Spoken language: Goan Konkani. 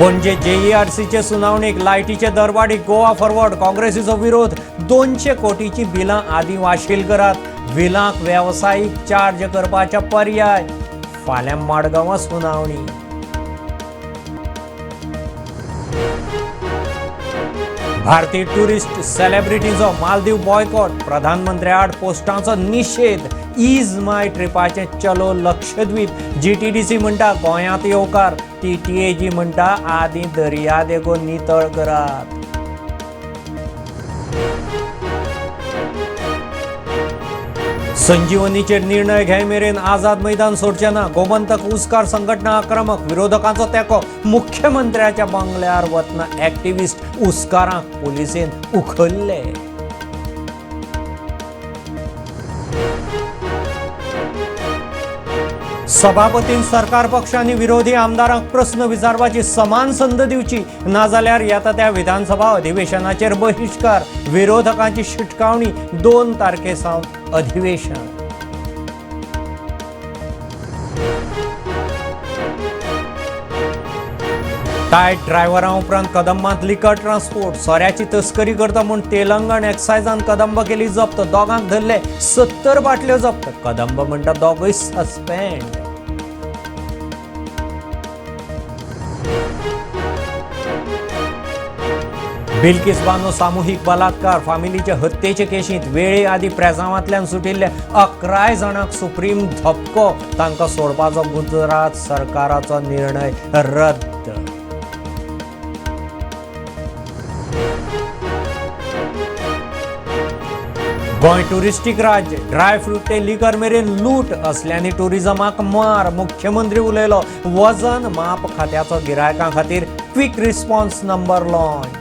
पणजे जेईआरसीचे सुनावणीक लायटीचे दरवाडीक गोवा फॉरवर्ड काँग्रेसीचो विरोध. 200 कोटीची बिलां आदीं वाशील करात, बिलांक वेवसायीक चार्ज करपाचे पर्याय. फाल्यां मडगांवां सुनावणी. भारतीय टुरिस्ट सेलेब्रिटींचो मालदीव बॉयकॉट, प्रधानमंत्र्याआड पोस्टांचो निशेध. Is माय ट्रिपाचें चलो लक्षद्वीप. जीटीडीसी म्हणटा गोंयांत येवकार, टीटीएजी म्हणटा आदीं दर्यादेगो नितळ करात. संजीवनीचेर निर्णय घे मेरेन आझाद मैदान सोडचे ना. गोमंतक ऊसकार संघटना आक्रमक, विरोधकांचो तेंको. मुख्यमंत्र्याच्या बंगल्यार वतना ऍक्टिव्हिस्ट ऊसकारांक पुलिसेन उखल्ले. सभापतीन सरकार पक्ष आनी विरोधी आमदारांक प्रस्न विचारपाची समान संद दिवची, नाजाल्यार येता त्या विधानसभा अधिवेशनाचेर बहिश्कार. विरोधकांची शिटकावणी. 2 तारखे सावन अधिवेशन. टायट ड्रायव्हरां उपरांत कदंबांत लिकर ट्रान्सपोर्ट. सोऱ्याची तस्करी करता म्हूण तेलंगण एक्सायजान कदंब केली जप्त. दोगांक धरले, 70 बाटल्यो जप्त. कदंब म्हणटा दोगूय सस्पेंड. बिल्किस बानो सामुहीक बलात्कार फामिलीचे हत्येचे केशींत वेळे आदीं प्रेजांवांतल्यान सुटिल्ले 11 जाणांक सुप्रीम धपको. तांकां सोडपाचो गुजरात सरकाराचो निर्णय रद्द. गोंय टुरिस्टीक राज्य, ड्राय फ्रूट ते लिकर मेरेन लूट, असल्यांनी टुरिझमाक मार. मुख्यमंत्री उलयलो. वजन माप खात्याचो गिरायकां खातीर क्विक रिस्पॉन्स नंबर लॉन्च.